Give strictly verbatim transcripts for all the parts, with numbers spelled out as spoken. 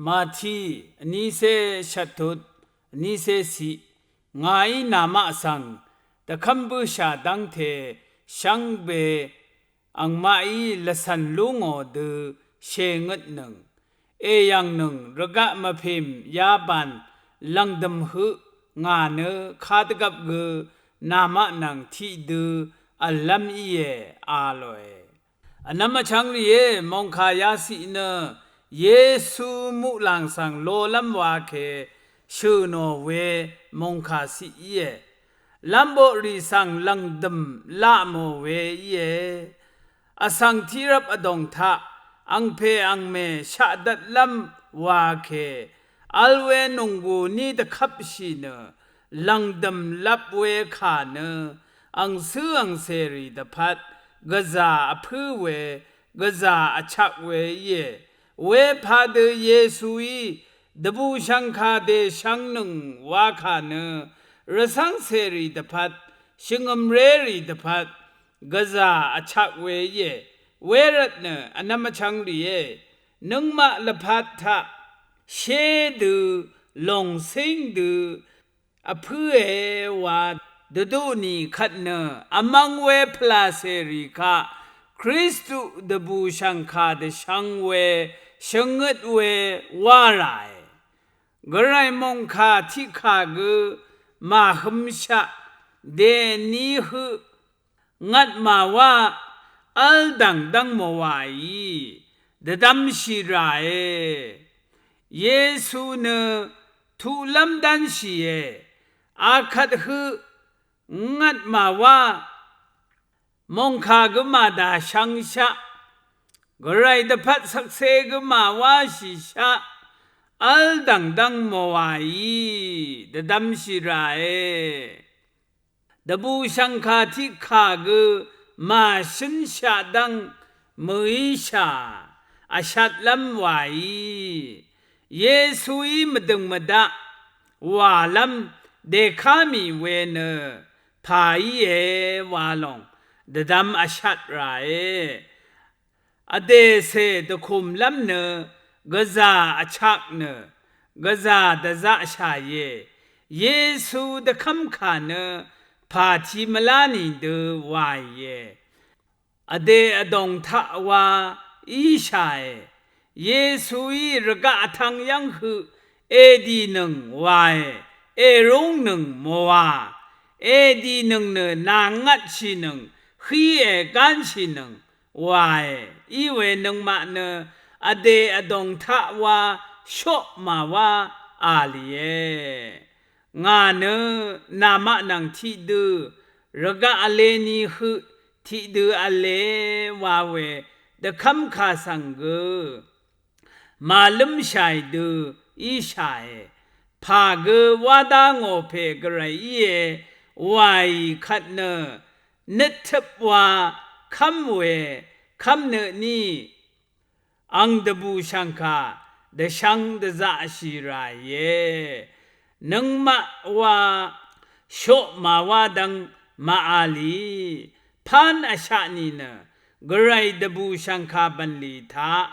Màtí vnícé shvttut vnícé ciq. Ngàí namaq svng dvkv́m bǿshà dv́ngte shvngbe angmaqí lvcv̀n lú ngò dø shèngøtnøng èyv̀ngnøng rvgaq mvpìm yabàn lv̀ngdø̀m høq ngà nø kadvgvp gø namaq nvng tiqdø v̀llv́m íe a lòe. Vnvm vchvng rìé, mòngkà yaciq nø Yesu muqlàng svng lolv́m wa ke shø̀ nò we mòngkà ciq íe. Lv́mboqrì svng lv̀ngdø̀m laq mò we íe. Vsvng tiqrvp vdòng taq angpè angmè shaqdvtlv́m wa ke vl we nònggù ní dvkvpshì nø lv̀ngdø̀m lvp we kà nø angcǿ angcèrì dvpvt gvzà vpǿ we, gvzà vchvk we íe. Wepadø Yesuí dvbùshv̀ngkà dèshvngnøng wakà nø rvcv́ngcèrì dvpvt, shvngø̀mrérì dvpvt gvzà vchvk we íe. Wervtnø vnvm vchvng rìé, nøngmaq lvpat taq shé dø lòngcíng dø vpǿe wa dvduq nì kvt nø vmvng we pvlàcèrì kaq Kristu dvbùshv̀ngkà dvshvng we shvngøt we wá ràe. Gvray mòngkà tiqkà gø màhømshaq dèní høq ngvtmà wá v́l dv̀ngdv́ng mòwàí dvdvmshì ràe. Yesu nø tuqlv́m dv́nshìe. Akvt høq ngvtmà wá mòngkà gø màdà shvngshaq, gvray dvpvt shvkse gø màwáshìshaq v́l dv̀ngdv́ng mòwàí dvdvmshì ràe. Dvbùshv̀ngkà tiqkà gø màshǿnshaq dv́ng mø̀íshà vshatlv́m wàí, Yesuí mvdø̀ng mvdaq wàlv́m dèká mì we nø pà íe wa lòng dvdvm vshat ràe. Vdècè dvkùmlv́m nø gvzà vchak nø gvzà dvzaqshàìe. Yesu dvkv́mkà nø pàti mvlá nìdø wàìe. Vdè vdòng taq wa íshàe. Yesuí rvgaq vtvng yv́ng høq èdìnøng wàe. Èrúngnøng mòwà. Èdìnøng nø nàngvtshìnøng, hí ègánshìnøng wàe. Iwe nøngmaq nø vdè vdòng taq wa shoq màwá a lìe. Ngà nø namaq nvng tiqdø rvgaq vleni høq tiqdø v̄le wa we dvkv́mkà svng gø màlǿmshàì dø íshàe. Pà gø wá dá ngò pè gvray íe wàì kvt nø nøttøp wa kv́m we kv́mnø tní ang dvbùshv̀ngkà dvshvng dvzaqshì ràìe. Nøngmaq wa shoq màwá dvng màvlì pán vshat nìnø gvray dvbùshv̀ngkà bv̀nlì taq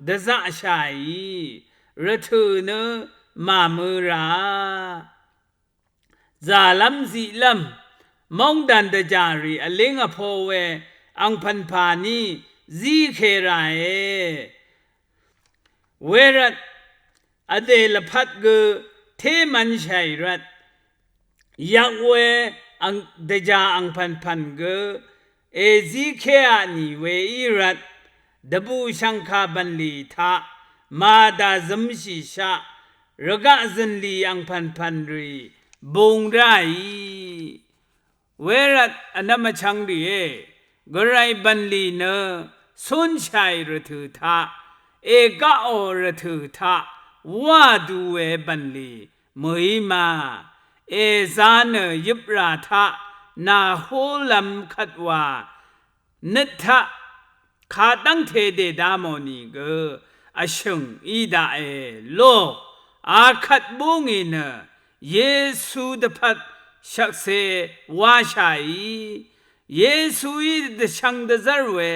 dvzaqshàì rvtø̀ nø màmø̄ rà. Zàlv́m ziqlv́m móngdàn dvjà rì vlíng vpo we angpv̀npà ní zíke ràe. Wervt vdè lvpat gø té mv̄nshàì rvt yvk we ang dvjà angpv̀npv̀n gø èzíkéa nì we í rvt dvbùshv̀ngkà bv̀nlì taq màdà zømshìshaq rvgaq zø̀nlì angpv̀npv̀n rì bung ráì. Wervt vnvm vchvng rìé, gvray bv̀nlì nø cúnshàì rvtø̀ taq ègaqò rvtø̀ taq wá du we bv̀nlì mø̀í ma. Èza nø yøprà taq nàhúlv̄m kvt wà nøt taq kadv́ngte dèda mò nìgø vshø̀ng í daqe lo. Akvt búngì nø Yesu dvpvt shvkse wáshàì. Yesuí dvshvng dvzv́r we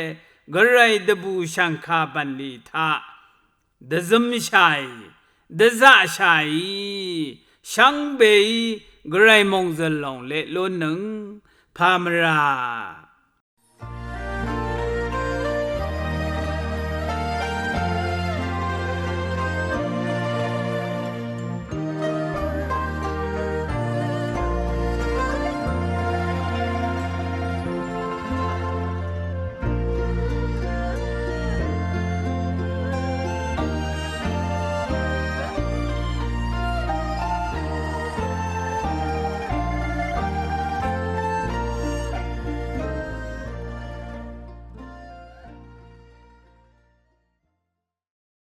gvray dvbùshv̀ngkà bv̀nlì taq dvzømshàì. dvzaqshàí shvngbeí gvray mòngzø̀l lòng leq lúnnøng pà mvrà